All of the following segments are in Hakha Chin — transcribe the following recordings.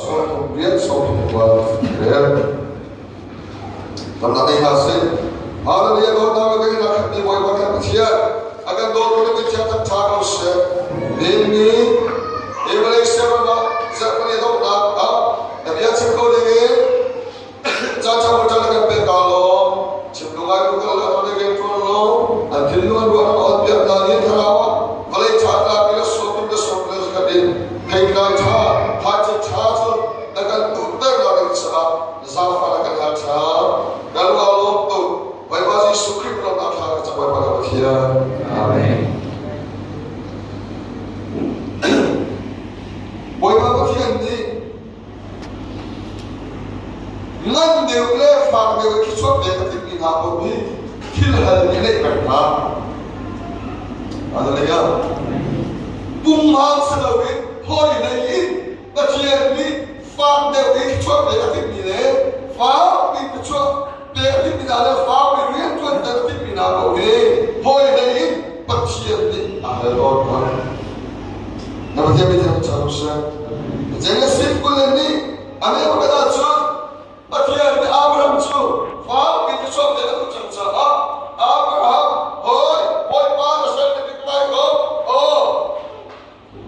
Sawmthum riat sawmthum kual rel. Lamnak nei hna sih. Hallelujah dawtnak le kan rak khatmi Bawipa kan Pathian a kan dawtu le mithiang kan ṭha ko seh. Nin ni vawlei siaram ah zarhpini donghnak ah na bia chim ko ding in caan ṭha ṭha na kan pek ka lawm. Chim lu ngai ku kal le on rian ṭuan lo an thinlung an ruahnak on piak hna ni thlarau ah vawlei ṭha tlak le sawmtum le sawm le zakhat in theitlai ṭha thlaici ṭha cu na kan duhternak ding caah zaangfah na kan hal ṭha. Kan lung aa lawm tuk. Bawipa Jesuh Khrih lawmnak thla ka cam Bawipa ka Pathian. Amen. Bawipa Pathian nih Ngan deuh le fak deuh i phichuak ve ka timhmi hna paoh hi thil hal nih neih peng hna. Hallelujah. Pumhang si loin hawi lei in Pathian nih fak deuh i phichuak ve a timhmi le fak in phichuak pe a timhmi hna le fak in rianṭuan ter a timhmi hna paoh hi hawi lei in Pathian nih a hal tawn hna. Na Pathian biathiang cang seh. Genesis 24 America ahcun Pathian nih Abraham cu fakpi thluachuah pek a duh cang caah Abraham hawi Bawipa na sal na bik lai ko. Aw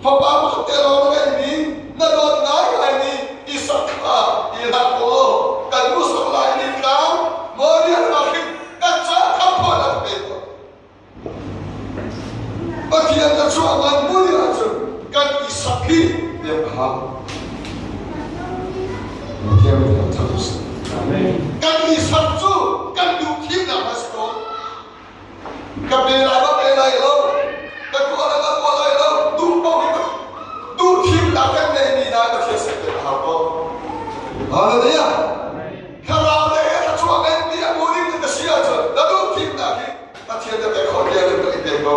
fapa pakhat te lawng na ngeihmi na dawt ngaingaimi Isak kha i hlah law kan hmuhsak lai ni tlang Moriah ah khin kan caah khamh a ka pek ko. Pathian na chuah ngan mui ahcun kan i sak hi pek a hau. Pathian nih kan ṭhat usih. Kan i sak cu kan duh thimnak a si ko. Ka pe lai ba pe lai lo, ka tuah lai ba tuah lai lo, duh paoh hi duh thimnak kan neimi hna Pathian sin pek a hau ko. Hallelujah. Thlarau lei he thluachuah ngeimi a hmu ding na si ahcun na duh thimnak hi Pathian na pek khawh tiah kan i pe ko.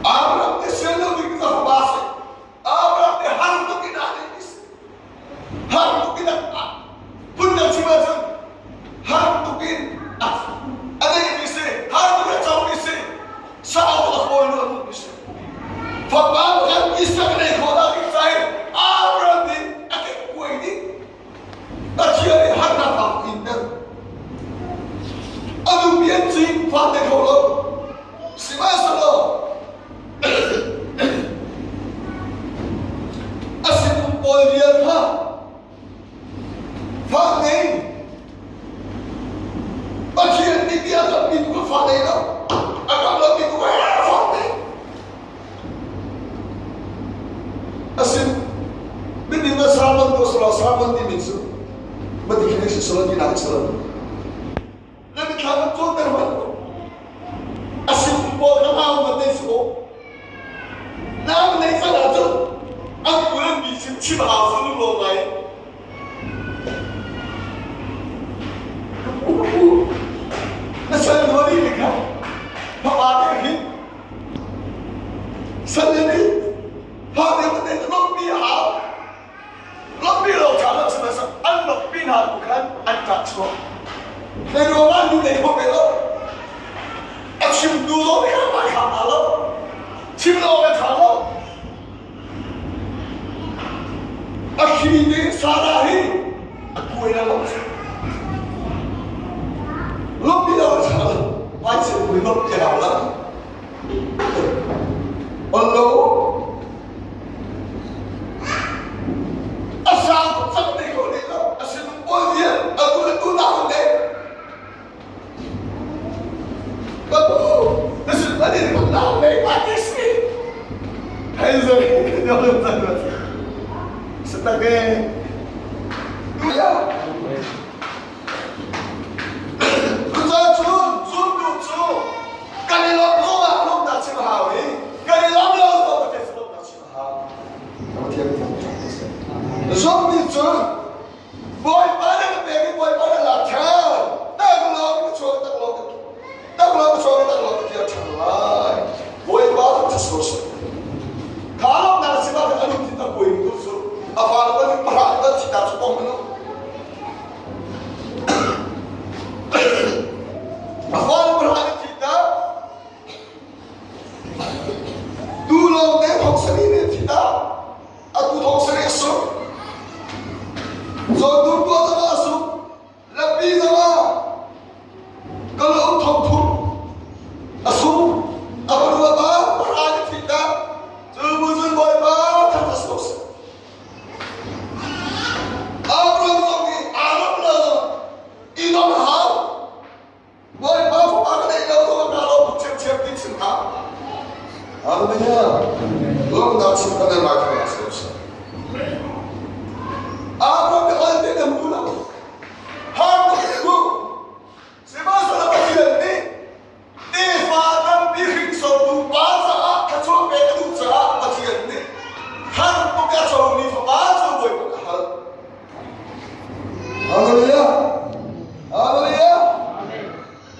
Abraham nih sian lo ding ka fapa si. Abraham nih har tuk in aa neih si. Har tuk in a phun dang chim ahcun har tuk in a neihmi si, har tuk in a comi si, sau tuk a kawl lu a hmuhmi si. Fapa pakhat Isak nei khawh nak ding caah Abraham nih a kekkuai ding Pathian nih harnak fak in ter. A nupi an cing fa te kho lo. Sihmanhsehlaw a sinum pawl vial kha fa ngei Pathian nih bia kammi tu kha fa nei lo. A kam lomi tu kha fa nei. Asin miding na sermon tu sala sermon timi cu mati khi si sala ti nak sala. Na mithla kan cawn ter hman. Asin pawl ka mau ma te su. Nang nei cang ahcun an kulan mi chim chim hau su lu lo ngai. Na sal nuari ni kha fapa te hin sal le ni fa te te lompi hau lompi lo cha lo sima sa an lompi hna tu khan an ṭah chuak le ruangah nu nei kho ve lo a chim tu zong nih khan a kham hna lo chim lo ka ṭha lo A hri te Sarah hi a kuai na lo. Lompi lo cha lo. Mai chen pui lompi hau la. On lo. A sang tuk cang ne ko ne lo. A sinung pawl hian a tu le tu na ne. Babu, na sin ani ni na nei ma ti si. Thai zoi ka yo zan ma. Setage. Ya. Cucaah cun zumtu cu kan i lawmh zongah lawmhnak chim a hau i kan i lawmh lo zongah Pathian cu lawmhnak chim a hau. Pathian Zummi cu Bawipa na ka pek i Bawipa na lak ṭhan. Taklawng na chuak taklawng ka taklawng ka chuak taklawng ka kir ṭhan lai. Bawipa cu ṭha seh. Kha lawmnak si ma a lungthin a kuai mi tu cu a fale pahnih pahra in an thihnak cu pom anu. A fale pahra in thihnak tu lawng te thong sali ne thihnak. thong sarih a sung. Zawn dur tuah zongah a sung. Lapi zongah kalauk thong thum a sung. A fanu a pa pahra nih thih ta. Cu bu cun Bawipa thang a sung. Abraham zong nih aa ram lo zong i dong hau. Bawipa fapa ka neih lo zong ah kaa lawm tuk ṭhiamṭhiam ti chim hlah. Hallelujah. Lawmnak chim kan nei lai thawng ah si. Abraham nih ol te na hmu lo. Har tuk na hmu. Sihmanhsehlaw Pathian nih tefa tampi hringsortu pa caah thluachuah pek a duh caah Pathian nih har tuk a comi fapa cu Bawipa a hal. Hallelujah. Hallelujah.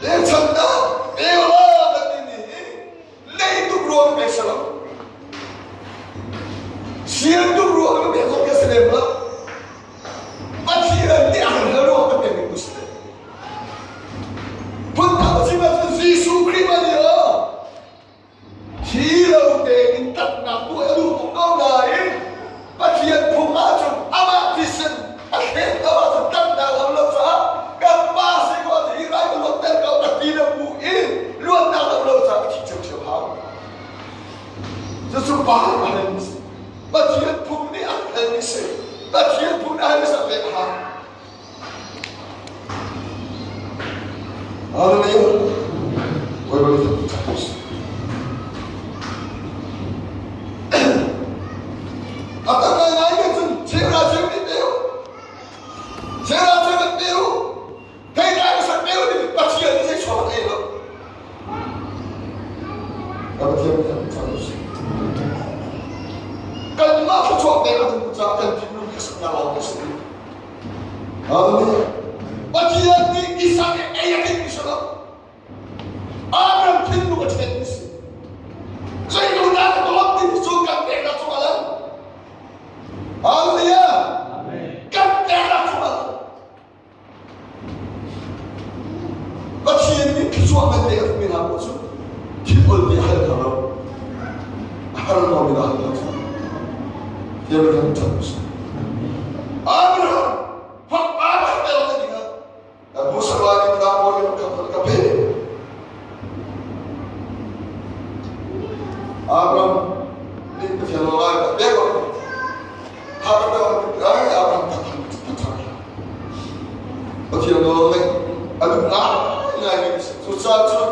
Pekchannak pek la kan timi hi leituk ruang pek si lo. Sian tuk ruang pek zong khi a si lem lo. Pathian nih a kan hal ruang kan pek mi si. Phundang a chim ahcun Jesuh Khrih man i Thi lo tein tatnak tuah a duh tuk ko nain Pathian phung ahcun amah thisen a thlet lo ahcun tatnak a um lo caah kan pa si ko ahcun hi rai ka luatter ko a ti na bu in luatnak a um lo caah a thi ṭhiamṭhiam hau. Cucu pa a halmi si. Pathian phung nih a halmi si. Pathian phung nih a halmi si a pek a hau. Hallelujah. Bawipa nih ṭha ko seh. A tak ngaingai ke cun cheuhra cheu nih pe u. Cheuhra cheu kan pe u. Theitlai ka sak pe u timi Pathian nih zei chuak ei lo. Ka Pathian nih ṭha ko seh. Kanmah thluachuah pek a kan duh caah kan thinlung nih a saknak lawng a si. Hallelujah. Pathian nih Isak i ei a timhmi si lo. Abraham thinlung a ṭhenmi si. Zeitluk dah ka dawt timi cu kan peknak cung a lang. Hallelujah. Kan peknak cung a lang. Pathian nih thluachuah nan pek a duhmi hna paoh cu thil ol te a hal hna lo. A har lomi dah hal hna cu. Tiah kan ṭhat Abraham fapa tel na ding ah Musa ni na mo ni ka ka pe. Abraham nih Pathian lo lai ka pe ko. Tha ka pe ai Abraham tha tha tha. Pathian lo ngai a duh ngai ngai mi cucaah cun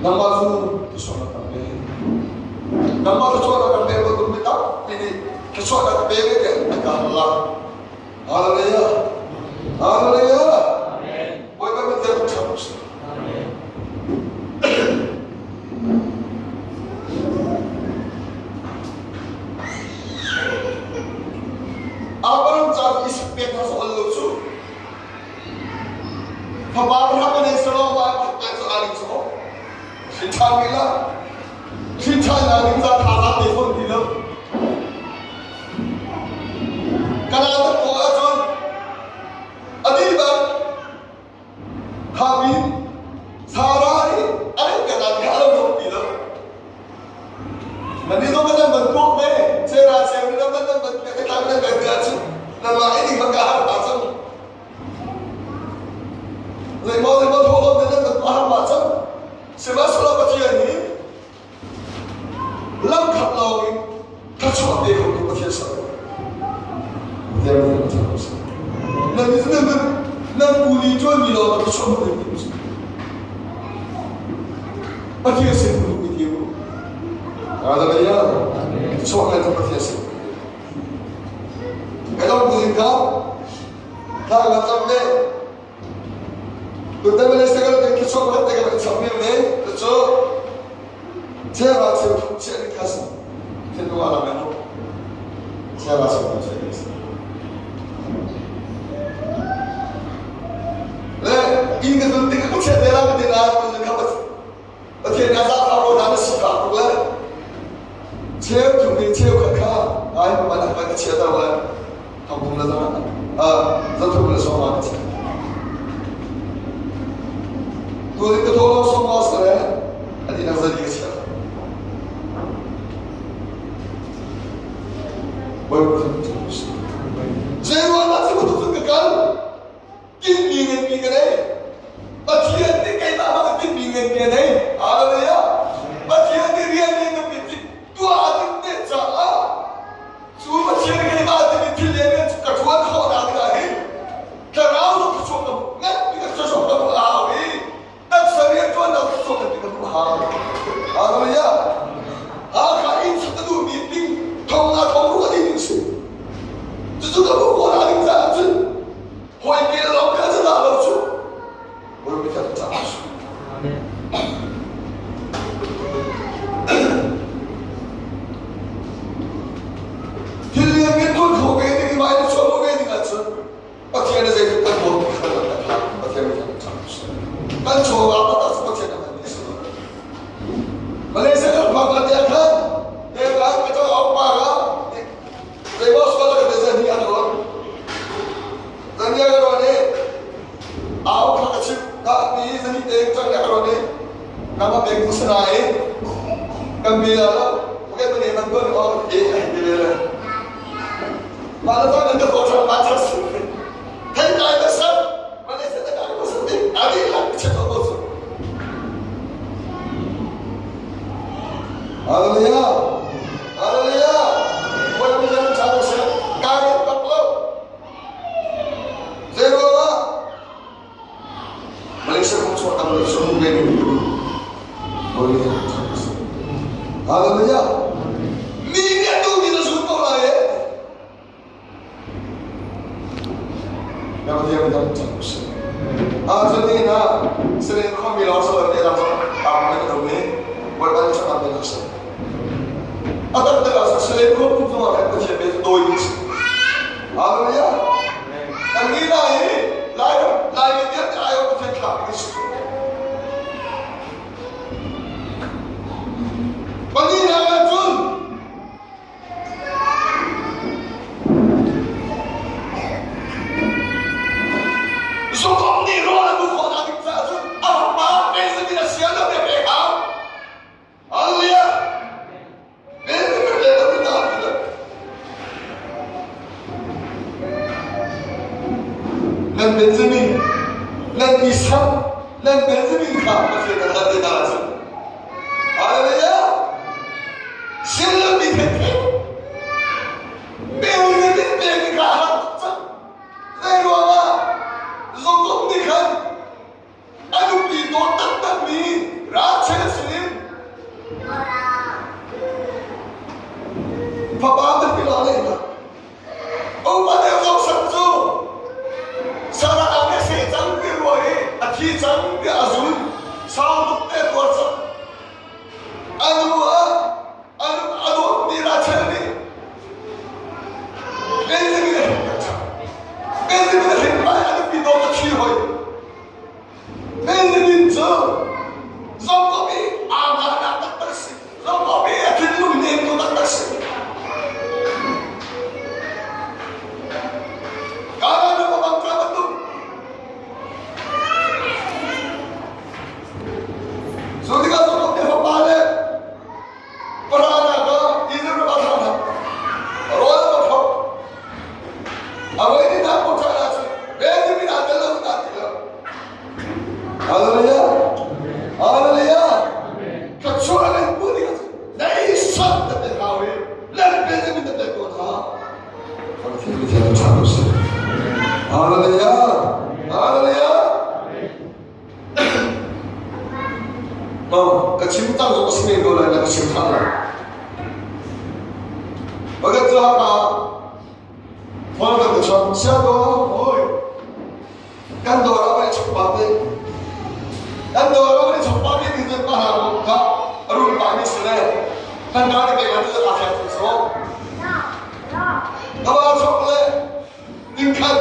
Nangmah cu thluachuahnak kan pe. Nangmah thluachuahnak kan pe bantuk mi tampi nih thluachuahnak ka pe ve tiah an ka hal lai. Hallelujah. Hallelujah. Bawipa min tiang ṭha sih. Abraham ca Isak pek hna sawh lo cu. Fapa ram an ei selaw mah pakhat cu aa ning cu hrin ṭhan rih lo. Hrin ṭhan naa ning ca thazaang te fawn ti lo. Kanaan ram kong ahcun a dih bang Habil Sarah nih a rin Kanaan kha a lo lawm ti lo. Nan nih zong nan van tuak ve. Sarah cheu nan van nan van ka tlang nan kan ti ahcun nanmah i ding bang ka har pah cang. Zeimaw zeimaw thawhlawm in nan tuah har pah cang. Sihmanhsehlaw Pathian nih lamkhat lawng in thluachuah pe khotu Pathian ser. Pathian nih kan ser si. Nan nan nan nan kuli ṭuanmi lawng thluachuah hmuh ding ti si. Pathian sin hmuh mi ti u. Hallelujah. Thluachuah ngai Pathian sin. Kai dong bu ka thla ka cam ve. Tutan Malaysia kan kan thluachuah pakhat te kan chap mi ne cu Chiara cheu thum chiah ni khas thinlung ah lam in Chiara cheu thum chiah ni Le inn ka tun tik ka chiah te la ka ti na tun kha Pathian na za fa ro na na si ka tuk le cheu thum ni cheu khat kha ai ma na ka chia ta le thong thum le za za thum le sawm ka chia tu ni ka tho lo sawm ma sa le ati nang zali ka chia. Bawipa cu cu si. Zeiruangah cu bantuk cun ka kal? Tinhmi nganpi ka nei. Pathian nih keimah hmang tinhmi nganpi a nei. Hallelujah! Pathian nih rian nih nganpi tuah a timh te caah cu Pathian keimah timi thil lianngan cu ka ṭuan khawhnak dingah hin thlarau zong thluachuah ka hmuh nganpi ka thluachuah ka hmuh a hau i taksa rianṭuannak thluachuah nganpi ka hmuh a hau. Hallelujah! Hakha inn sak ka duhmi ding thong nga thong ruk a ding ding si. Cucu ka hmuh khawhnak ding caah cun hawi kel lawng kha cu dah lo cu. Bawipa thiang caah si. Amen. Thil lian kan tuan kho ve ding i mai na chuah ve ding ahcun Pathian na zeitluk kan dawt ti kha kan hlah. Pathian kan cham si. Kan chawva taktak cu Pathian a hman si. Malaysia kan phak la tiah khan te ka ka chang au pa ka zei boss ka ka te zan hi an ron. Zan hi ka ron i au kha ka chim ka ti zan hi te chang ka ron i nama beng ku sana i kan bi la lo okay mane man ko ni au e ai ti le mah la kan ka ko thang ma thas thai kai ba sa mane se ta kai ko sa ti adi la che ko ko su. Hallelujah. Hallelujah. Boy mi jan cha se kai tak lo zero. Malaysia kong chuah tam le sung ve ni Boleh. Hallelujah. Mi nih a duhmi na zul ko lai e. Na Pathian dang cang si. Ah cun ni na sinin khomi lawng so te lang tam na ka dum i Bawipa nih chak am si. A tak tak ah sinin khom kum zong ah khan Pathian bia cu dawi mi si. Hallelujah. Kan ni lai i Lai Laimi vialte ai awh Pathian thlah mi si. Palinak ah cun Zukong nih rawl a duh khawhnak ding caah cun a pa Benjamin a sia lo ne pek hau. Hallelujah. Benjamin le lo in ti lo. Nan Benjamin, nan Isak, nan Benjamin kha Pathian a hlat te hna cun. Hallelujah. Sinlomi thengtheng. Benjamin pek kha a har tuk cang. Zei ruangah Jakob nih khan a nupi dawt taktakmi Rachel sinin fapa tampi lawng a ngeih hna. Upa deuh Joseph cu Sarah ah a seh cang ti rua i a thi cang tiah a zul. Sau tuk te tuar cang. A nu ah a dawtmi Rachel nih Benjamin a hrin cang. Benjamin a hrin lai a nupi dawt a thi hoi. Benjamin cu Jakob i aa ngahnak taktak a si. Jakob i a thinlung nemtu taktak a si. Kanaan ram a bang ṭha bantuk. Cu tikah Jakob nih fapa le Parana kha Egypt ram ah thlah hna. Rawl a phorh. A voi ni hna phorh ṭhan ahcun Benjamin aa tel lo dah ti lo. Hallelujah. Hallelujah. Thluachuah le hmuh ding ahcun nei sat na pe hau i lan Benjamin na pek ko hna. Pathian Pathian ṭha ko seh. Hallelujah. Hallelujah. Ka chim tak zong a si men ko lai na ka chim ṭhan lai. Pakhat cu Hakha phone kan ka chawnh. Sia ko, oi. Kan dawr ah vai chok pa te. Kan dawr ah vai chok pa te ti cun pa hna kha a run pa mi si le kan ka te pe ma tu a fiang tu so. Ka ba chok le ding khat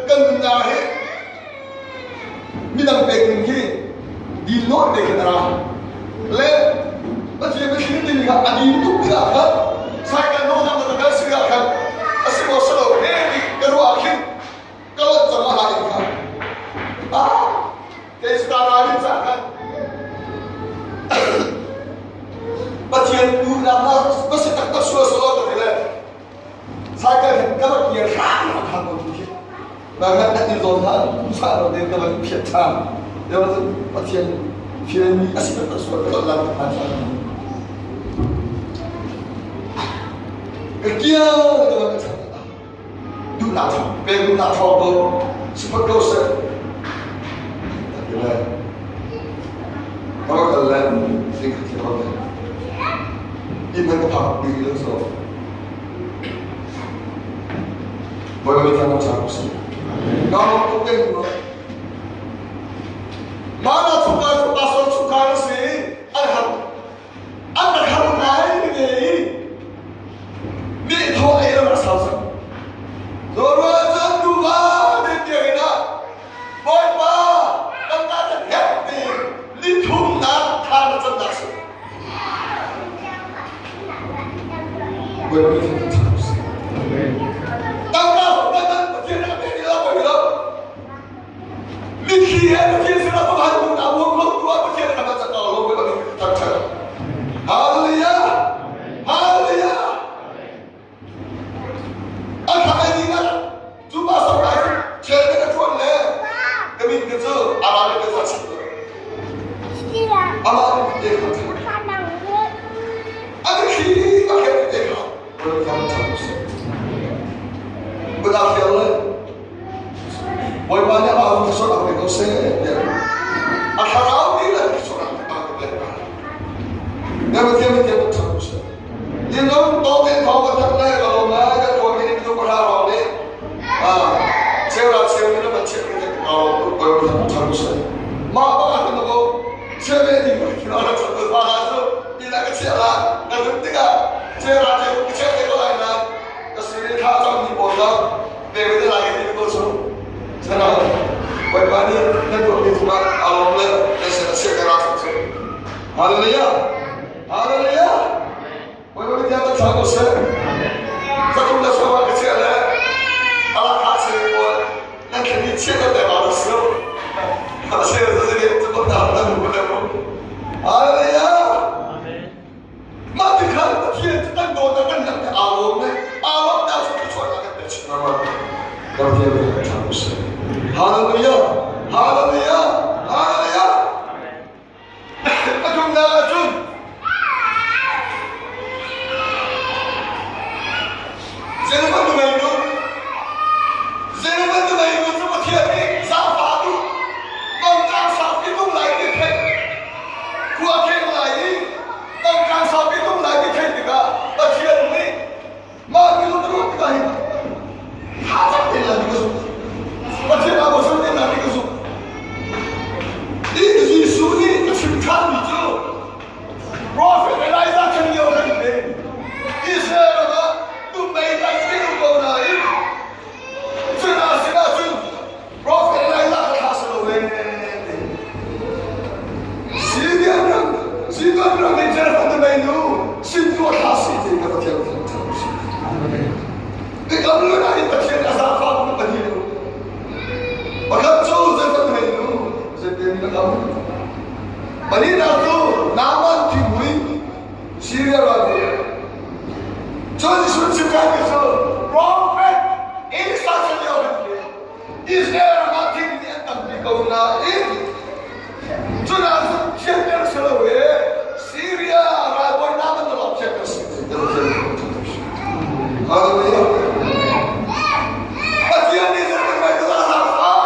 Kan nunnak hi midang pek ning khi dil nawn te khin a ra. Le Pathian biathli timi kha a dil tuk tikah khan cycle nawn hna na kal si ah khan a si maw si lo he ti ka ruah ah khin ka lonh cang a in kha ah kei star in cah khan Pathian duhnak na va si taktak sual sual ka ti le cycle hin ka va kir hram a khan ko khi na ngat na in zawn hna sa lo den ka va phiat ṭhan yo Pathian fialmi a si taktak sual ka lan ka phan ka kia ka va ka duhnak pek duhnak hrawng ko sifat ko seh a ti le ka va kal le sing khat ko le inn han ka phak bi lo so Bawipa mi thang chang si ka ro tuk ding mo mana chungkhar pastor chungkhar si an har an rak har ngai ve i mi thaw ei ram a sau cang. Zorual cun nuva te tiang in ah Bawipa kan ta kan herh ti ni thumnak tha na cannak si. Bawipa mi thang thang si. Tangka kan Pathian na pe ni lo ko lo. Mitthli he Pathian sinah va hal hnu na buang kho tu ah Pathian na kan cak lo Bawipa nih thangṭhat. Hallelujah! Hallelujah! A thla ni na cu pa sok lai thial na ka ṭuan le ka min ka cu amah nih ka chim amah nih te kha a mitthli a khen te kha Bawipa thangṭhat usih. Biatak fiang le Bawipa nih amah rum thluachuah pe ko seh tiah a thlarau nih le thluachuah a pe pek. Na Pathian Pathian kan ṭhat usih. Ninung tawk in thawng ka thanh le ka lawm lai kan khua mi nih minung pahra lawng nih cheu ra cheu in man chiah mi te ka lawm tuk Bawipa kan ṭhat usih. Mah bak ah kan ko chia ve ding ka rak ṭhat ko hna cu inn ah ka chiah la ka lut tikah cheu ra cheu ka chiah te ko lai na ka sinin thla cam mi pawl kha pe ve te lai ka ti ko cu sana Bawipa nih nan tuahmi cungah a lawm le nan sin a chiah ka ra cu Hallelujah Hallelujah Bawipa bia kan thla ko seh zathum le sawm ah ka chiah le ala kha se pawl nan thlen i chiah kan te ma da su a se za se cu ko ta nan mu le mu Hallelujah Mah ti khan Pathian cu kan dawt kan hngalh i aa lawm le aa lawmnak cu thluachuahnak kan pek chin lengmang. Pathian nih kan ṭha seh. Hallelujah! Hallelujah! Hallelujah! Pathumnak ahcun Zerubbabel nuhmei nu Zerubbabel nuhmei nu cu Pathian nih zaangfah a duh. Mangṭang saupi tung lai ti theih khua kheng lai i mangṭang saupi tung lai ti theih tikah Pathian nih mah minung na ruah tikah hin tha cak tein lai ti ka zumh. Pathian aa bochan tein lai ti ka zumh. Hi Jesuh nih a chim ṭhanmi cu Prophet Elijah chan lio kan pe. Israel ram ah nuhmei tampi um ko nain cu hna sinah cun Prophet Elijah kha thlah si lo ee ti. Syrian ram, Sidon ram in Zarephath nuhmei nu sin tu a thlah si ti kha Pathian thangṭhat u sih. Biakam hlun ah hin Pathian a zaangfah tu pahnih um. Pakhat cu Zarephath nuhmei nu zeitin biakam Pahnihnak cu Naaman thinghmui Syria ral nih cun Jesuh chim ṭhanmi cu Prophet Elisa chan lio hin Israel ram ah thing nih an tampi ko nain cun ah cun thianter si lo i Syria ralbawi Naaman na lawng thianter si Hallelujah. Pathian nih zeitin mei tu a zaangfah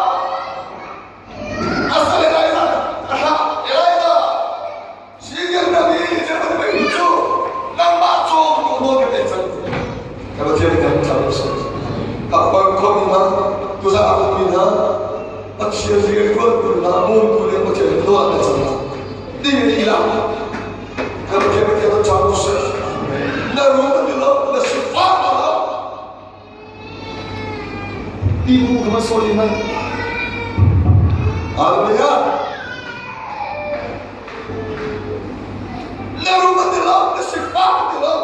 Pathian rianṭuantu hna bawmtu le Pathian nawl an cang hna. Ding in ilang. Kan Pathian Pathian an cang seh. Na rum an ti lo, na sifak lo. Ti bu kha sawi man. Hallelujah. Na rum ti lo, na sifak ti lo,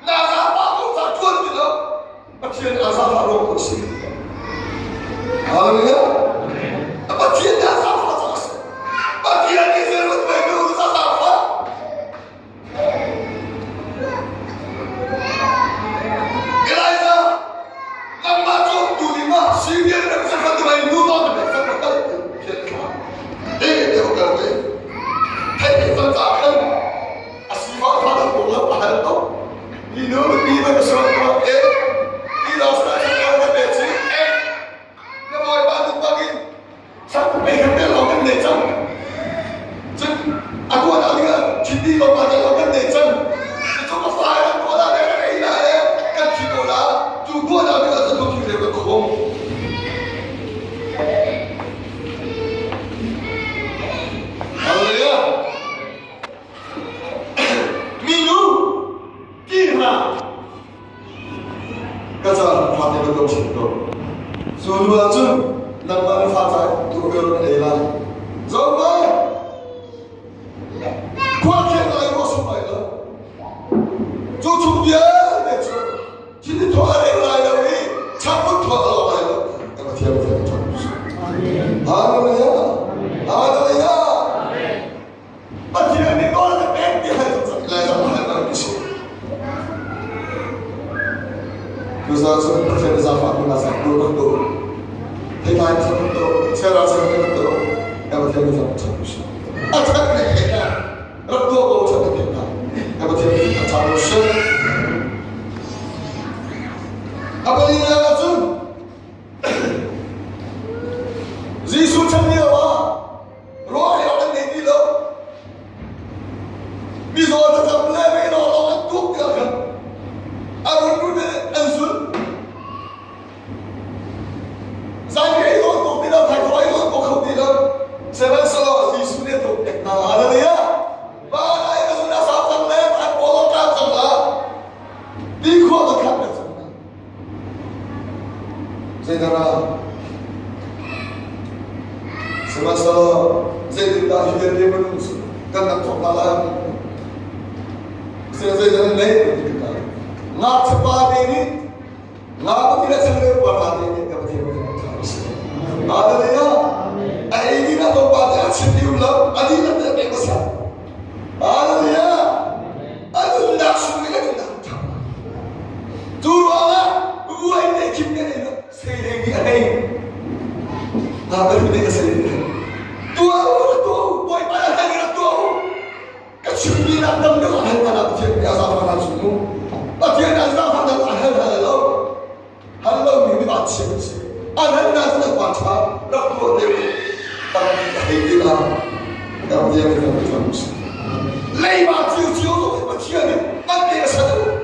na zaangfah ko ca ṭuan ti lo, Pathian a zaangfah ruang ko si. Hallelujah. Pathian nih a zaangfah caah a si. Pathian nih zeirut mei nu a zaangfah. Elijah, nangmah cawmtu ding ah Syrian ram sakhan tu nu to na pek cang kal thian thla. Te te kal ve. Thei te cang ca khan a sifa tha da ko lo a hal to. Ni nu ni ba ka so ko e. Ni lo sa chan ko na pe chi e. Na bawipa dun bangin sak pe kan te lo kan nei cang. Cun a tuan ah ding ah chiti lo pa te lo kan nei cang. Cu ka fa kan tuan ah le kan ei la le kan thi ko la. Tu tuan ah ding ah cun tu thi le kan khong. Hallelujah. Minu ti hna Ka caah fate ka tuah chin ko. Cu hnu ah cun nangmah na fa caah tuah na ei lai. Zohmai! Khua kheng lai ruah sung lai lo. Cu chung vialte cu thil i thawh a reng lai lo i changvut thawh a lawng lai lo. Ka Pathian Pathian ka Hallelujah! Hallelujah! Pathian nih nawl a pek ti hal cang lai zong hal bang si. Cucaah cun Pathian zaangfah tu na sang tu kan tu. Theitlai na sang tu, sera sang kan tu, ka Pathian na sang chan si. A that ne the na, rak tuah ko chan ne na, ka Pathian na chan si. A pali na cun Jesuh chan lio ah Rawl ei awk an nei ti lo. Mizaw thlacam le mei lawng an tuk tikah khan a runrun in an zul. Zan ei zawn tuk ti lo, thaithawh ei zawn tuk kho ti lo. Sihmanhsehlaw Jesuh nih a tuk nek hna. Hallelujah! Pa lai ka zun a sau cang le an pawl a tlang cang la. Ti khua ka khat na cang. Zeidah Sihmanhsehlaw zeitindah hi vialte minung cu kan rak thawk hna lai? Zeidah nan neih ti tikah ngakchia pa te nih nga pahnih le changreu pa hna te nih ka Pathian kan ṭha a si. Hallelujah! A ei ding ah tlawmpal te a chim ti um lo, a dihlak te a pek hmasa. Hallelujah! A nunnak chung in a nunnak ṭha. Cu ruangah vuai te khim ne nei lo sei nih a hei. Na ka nih a sei ne. Tuah u, tuah u, Bawipa na hei rak tuah u. Ka chimmi nak dam deuh a hal hna Pathian nih a zaangfah hna chung mu. Pathian nih a zaangfah hna a hal hna lo. Hal lo mi mi van chim si. An hal hna cu nan van ṭha rak tuah deuh u. Tampi a hei ti la. Kan Pathian nih kan ṭha si. Leiba cio cio zong Pathian nih an pe a sa deuh.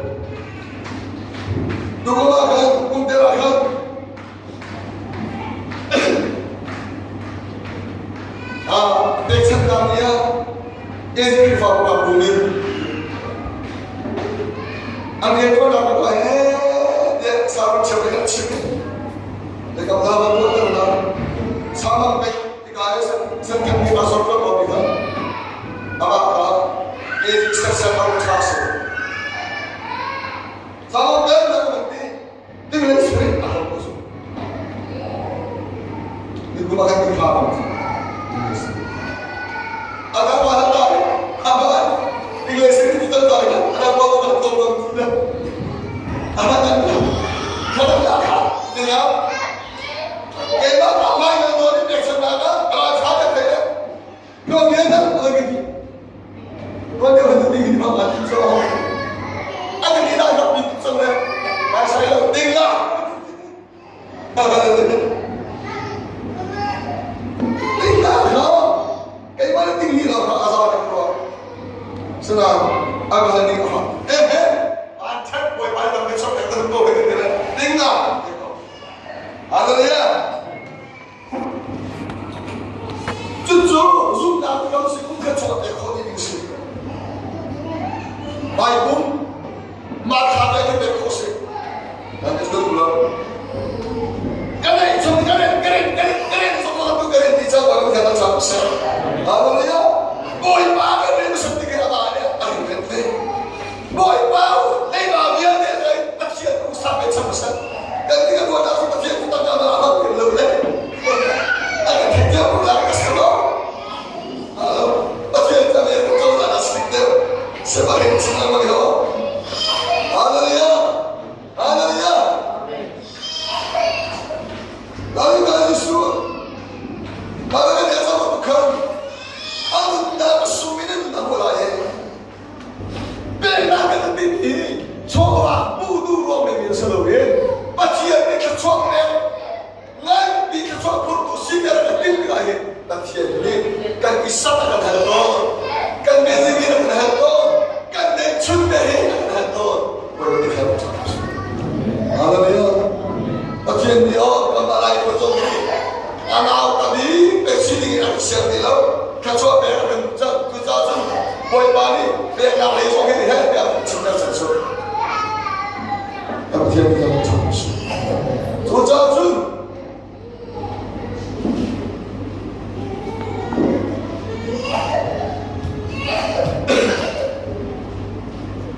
Tukum ah khan kum tel ah khan pekchanhnak ni ah Asia Khrihfabu ah bu nih an rianṭuannak kong ah he tiah sermon cheu in an chim i kam hna ban tuah ter hna sermon pek tika i senthem mi pastor tuan ko mi kha amah kha Asia sersiam a ṭha si sermon pek na kan ti ding le sui a hau ko su ni kuma kan ti kha bang ada pa han dai aba English ni tu dai ada pa kan to bang ti na ada kan kha kha kha ni ya keimah ka mai na no ni pek chan na ka ra tha te the no me na ko gi ko te han ti gi ma ma ti so ada ni da ka bi chang le ma sai lo ding la ding la kha keimah na ding ni lo kha a za te ko sinain a ka han ding ha eh eh an that boy bai lam ke chok ek ko ke te ding la Hallelujah. Cucu zumhnak kan si kum khat chung a pek khawh ding si. Mai kum mah thla te kan pek khawh si. Kan i duh lo. Kan ei cang seh. Hallelujah. Bawipa kan rian sung tik in amah nih a rin ren ve. Bawipa leiba vialte lei Pathian usa pe cham seh. Kan ti kan ruah cu Pathian ku tangka ma a rin lo le. A kan theih tiang ko lai ka si lo. Pathian ka me ko na sik deuh. Se ba rin chin lengmang ho. Hallelujah. Hallelujah. Lalu ka Jesuh kalau kan dia sama bukan anunnak suminin na hula ye peknak kan tin hi chawva mu du ruang men in salo ye Pathian nih thluachuah pek ngan pi thluachuah phurtu si ter kan tin ka hi Pathian nih kan isak a kan hal tawn kan bezimi a kan hal tawn kan neihchun te hi a kan hal tawn Bawipa nih Hallelujah. Pathian nih aw kan alai ko zong hi anau tabi pe sining in an siang ti lo thluachuah pek a kan cang cucaah cun Bawipa nih peknak lei zong hi he tiah chimter cang su Pathian nih kan cham su cucaah cun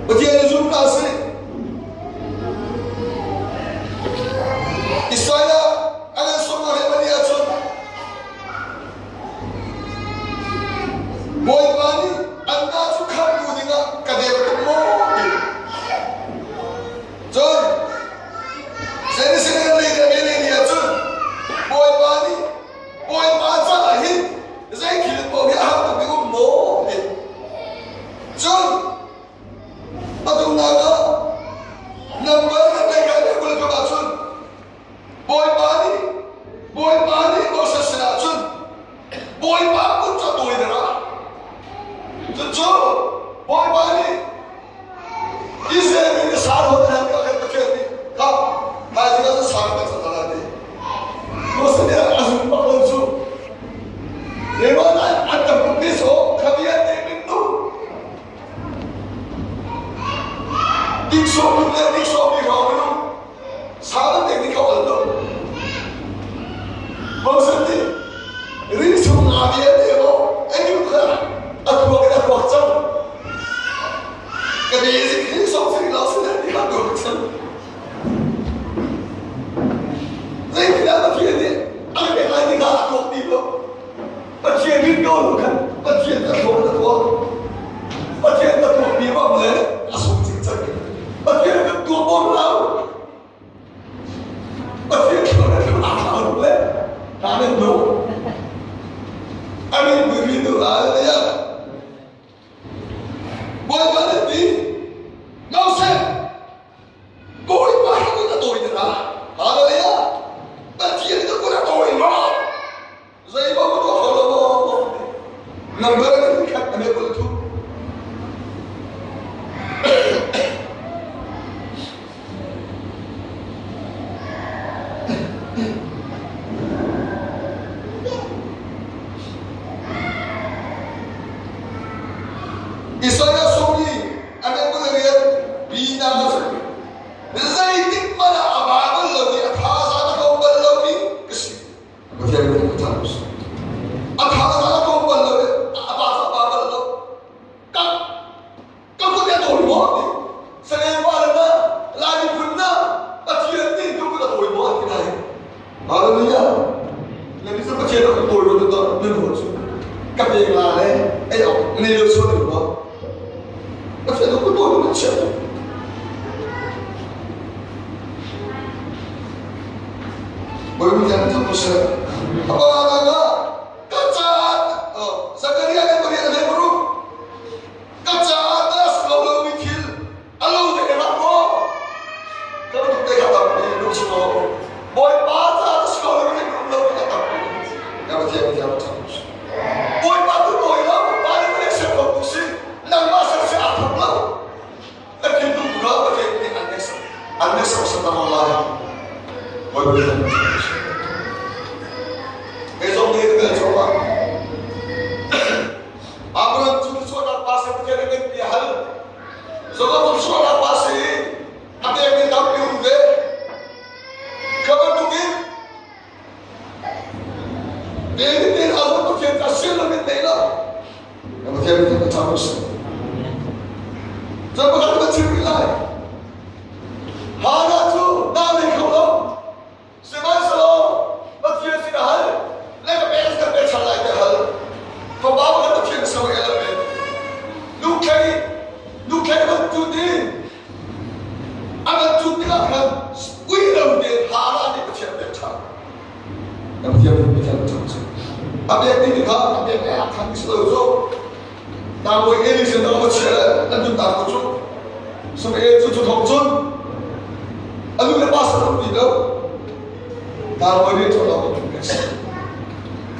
Pathian i zum hna sih. Israel ah an an sung a rem a nih ahcun Bawipa nih anmah cu khamhtu dingah ka dek tuk maw ti. Cun Zenisinin lei le lei ni ahcun Bawipa nih Bawipa caah hin zei thil paoh hi a har tuk ding um maw ti. Cun a dungnak ah number na tei kai le kul kam ahcun Bawipa nih Bawipa nih Moses sinah cun Bawipa kut cu a tawi deuh ah cucu Bawipa nih Israel mi nih sa rawl an hal kha Pathian nih kha thaizing ah cun sa kan cang hna lai ti. Moses nih a zum bak lo cu. Zeruah an tam tuk ti so kha vialte minung ting sawm le ting sawm mi hrawng minung sa nan tek ni kha ol lo. Moses nih ri chung nga vialte maw enu kha a thuak in a thuak cang. Ka basic hi sawk sing lo sin ti ma tu chan. Zeitindah Pathian nih a pek lai ti kha a tuak ti lo. Pathian rin ko lo khan Pathian ka tuak na tuak. Pathian ka tuak mi bang le a sung cing cang. Pathian kan tuak bawm lo. Pathian tuak na tuak a thlau le na nan no. Amin bui tu hallelujah. Bawipa nih ti Moses Bawipa hi kut a tawi tikah Hallelujah Pathian ka kut a tawi ma zeimaw ka tuah kho lo maw number kan khat a me kul thu Isaiah sung i a mekul rian bi na ma cu zeitik hmanh ah a ba bal lo i a thazaang a tlawm bal lomi ka si. Pathian min ka thang si. A thazaang a tlawm bal lo i a ba cu a ba bal lo. Ka ka kut a tawi maw ti. Sangel pa le na Lai miphun na Pathian nih ka kut a tawi maw ti nai. Hallelujah. Na mi cu Pathian a kut tawi ro tu nan ruat cu. Ka pek la le ei awk nei lo sual ding maw. Pathian a kut tawi ro chiah. Bawipa thiang thang ko seh. Apa nga ka caah Zakaria kan pariat a paruk Ka caah tas lo lomi thil a lo te ka rak maw? Ka bantuk te kha tampi lungchung a um. Bawipa caah tas lo lomi um lo ka tampi. Na Pathian Pathian ṭha. Bawipa tu nawi lo, pa nih ka ser kho tu si, nangmah ser si aa thawk lo. Na thinlung tu kha Pathian nih an nek an nek sersiam na lai. Bawipa Pathian ṭha. Kei zong nih ka bel cawk Abraham cu thluachuahnak pa si Pathian a nganpi a hal. Jakob cu thluachuahnak pa si i a pekmi tampi um ve. Kha bantukin David nih a zong Pathian ka Pathian nih kan ṭha ko seh. Cun pakhat kan chim rih lai. Hannah cu na nei kho lo. Sihmanhsehlaw Pathian sin a hal. Le ka pek kan pe ṭhan lai ti a hal. Fapa pakhat Pathian so el a pek. Nuklei nuklei bantuk in a bantuk tikah khan ui lo tein Hannah nih Pathian pek ṭhan. Pathian nih Pathian a ṭhang cu. A pek ding kha a pek le a ṭhang si lo cu. Tlangbawi Eli sin dang va chia le an nun ta ko cu. Samuel cu cu thawk cun a nu le pa sin um ti lo. Tlangbawi nih ṭhaw lo a si.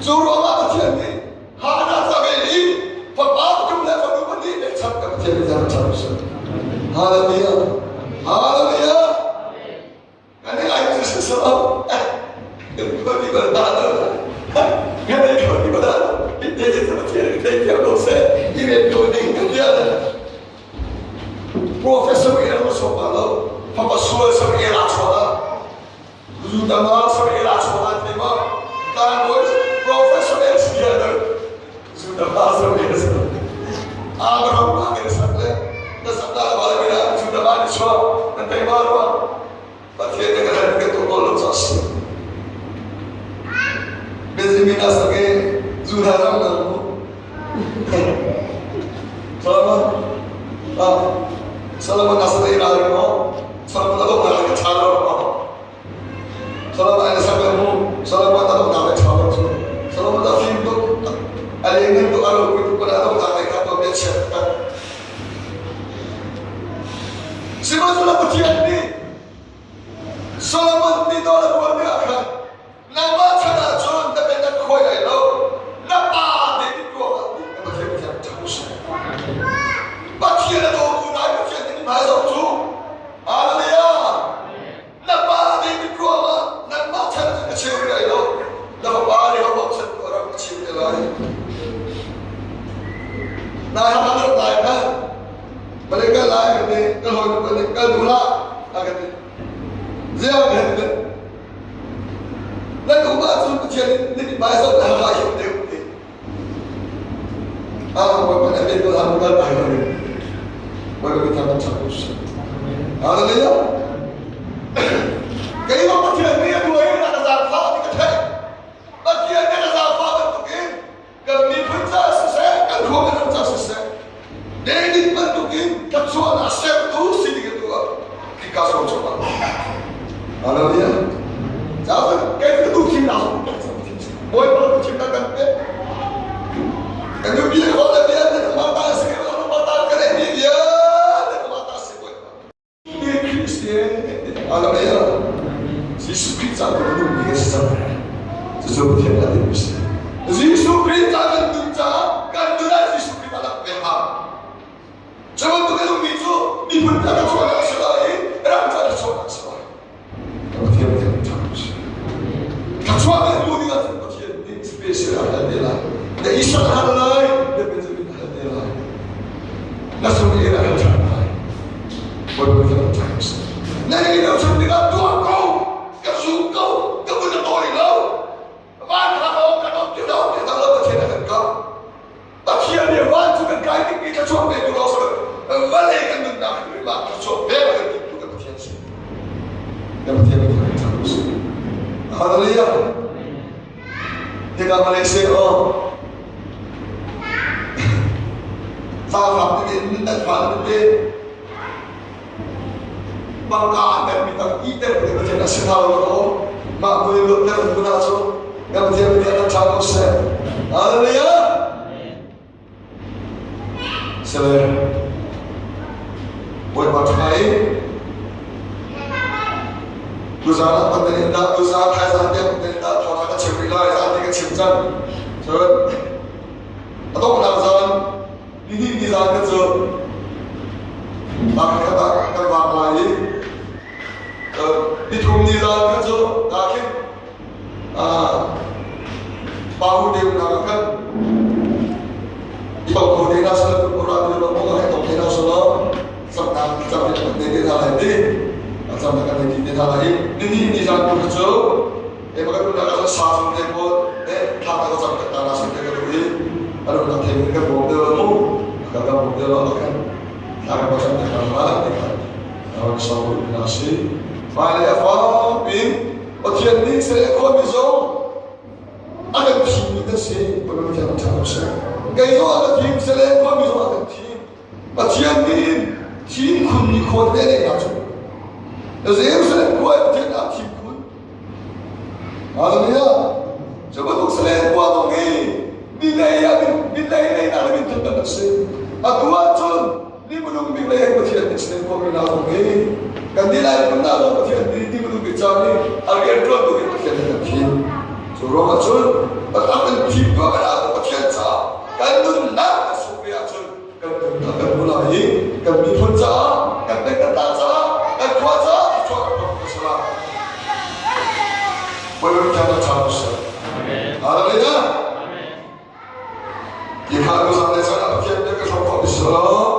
Cu ruangah Pathian nih Hannah ca ve i fapa pathum le fanu pahnih pekchanh ka Pathian nih a ṭhang si. Hallelujah. Hallelujah. Kan i ai cu si lo. Kan i bal ta lo. Kan i kho ni bal. Te te sa pathian thei thiam lo se. I ven ko ding kan dia le. Professor e lo so pa lo. Papa sual sa e la so la. Zutama sa e la so la te ma. Kan boy professor e sia lo. Zutama sa e sa. Abraham pa ke sak le. Na sak da ba le na zutama ni so. Na te ma ro. Pathian nih kan kan tuah tawn lo caah a si. Benjamin a sak i Judah ram na mu. Solomon, ah, Solomon a sak i ral maw? Solomon a donghnak le ṭha lo maw? Solomon a sak le mu, Solomon a donghnak le ṭha lo cu. Solomon a fim tuk, a leng tuk, a ropui tuk, a donghnak le kha tuah bia chiat tak. Sihmanhsehlaw Pathian nih Solomon nih nawl a buarmi ah khan nangmah chan ah cun na pennak ka khawi lai lo, na pa David ruangah ti na Pathian Pathian ṭha u sih. Pathian a dawtu nai Pathian nih hmai zoh cu. Hallelujah! Na pa David ruangah nangmah chan ah cun ka cheu rih lai lo, na fapa Rehoboam chan tu a rak ka chim te lai. Nai ha rak lai khan Malay kal lai kan ti, kal hawi kan ti, kal duh hlah a kan ti. Ziang kan ti. Nan um ahcun Pathian nih nan hmai zoh na ha hiam deuh ti. Ah, Bawipa nih a bia kal hlah kal pai lo. Bawipa mi thang kan chak u sih. Hallelujah. Keimah Pathian nih a duai in a ka zaangfah ti ka theih. Pathian nih a ka zaangfah bantukin kan miphun ca siseh, kan khua kan ram ca siseh, David bantukin thluachuahnak sertu si ding tu ah hika sawm chawmah. Hallelujah. Caah kei ka tu thimnak Bawipa tu thimnak kan pek. Kan nu bia kho le bia na ma ta si ka ma ta ka le ni bia na ma ta si Bawipa. Hallelujah. Jesuh Khrih ca kan nung mi kan si cang. Cucu Pathian dah timi si. Jesuh Khrih ca kan nun caah kan nun ah Jesuh Khrih a rak ve hau. Cu bantuk a nungmi cu miphun ca ka chuahnak a si lai i ram ca ka chuahnak a si lai. Pathian Pathian ṭha si. Thluachuah kan hmu ding ahcun Pathian nih special a hal te lai. Na Israel a hal lai, na Benjamin a hal te lai. Na Samuel a hal ṭhan lai. Bawipa Pathian ṭha si. Na nei lo chung tikah tuah ko, ka zum ko, ka vun a tawi lo. Van kha ko kan um ti lo, ti lo Pathian a kan kau. Pathian nih van cu kan kai dingmi thluachuah petu lawng si lo, vawlei kan nunnak hrimhrim ah thluachuah pek a kan timtu kan Pathian si. Kan Pathian kan kan ṭha si. Hallelujah. Hika Malaysia oh. Zaangfak tete nan fa tete bangka an mi tam i ter te Pathian a si hna lo ko. Mah mui lo ter bu na cu kan Pathian Pathian kan ṭha ko seh. Hallelujah. Sile Bawipa ṭha i tuzaan ah kan in dah tuzaan thaizaan tiang kan in dah thawngṭha ka chim rih lai zaan ti ka chim cang cun a donghnak zaan nihnih ni zaan ka cu khat ah kan vak lai i nithum ni zaan ka cu dah khin Pahu deu na kan i tong kho te na sala ora ti lo mo ka tong te na sala samna cham te te te na lai ti a cham na kan ti te na lai ni ni ni zan tu chu e ma ka na ka sa sum te ko e tha ta ka cham ta na sum te ka tu i alo na the ka bom de mo. Kan ram um deuh ah khan thla kan cam te hna lai ti kha rak sau hna si. Hmailei a fak piin Pathian nih seh khuami zong a kan thimmi kan si. Pathian a ṭha seh. Kei zong a ka thim sele khuami zong a kan thim. Pathian nih thim khunmi khua te ne hna cu Jerusalem khua i Pathian aa thim khun. Hallelujah. Cu bantuk salen khua zong hi milei ah milei lei nak in thut kan si. Atu ahcun ni minung bik lei Pathian nih salen khua mi hna zong hi kan ni lai phun hna zong Pathian nih ni minung bik caan i a rian ṭuan tu in Pathian nih kan thim. Cu ruang ahcun kan kan thim ko kan Pathian caah kan nunnak a sung ve ahcun kan nunnak kan hmu lai i kan miphun caah kan pengtlang caah kan khua caah thluachuah kan hmu a si lai. Bawipa thiang kan cham seh. Hallelujah. Ti kha nu zan le caan ah Pathian bia ka hrawm khawh ti si lo.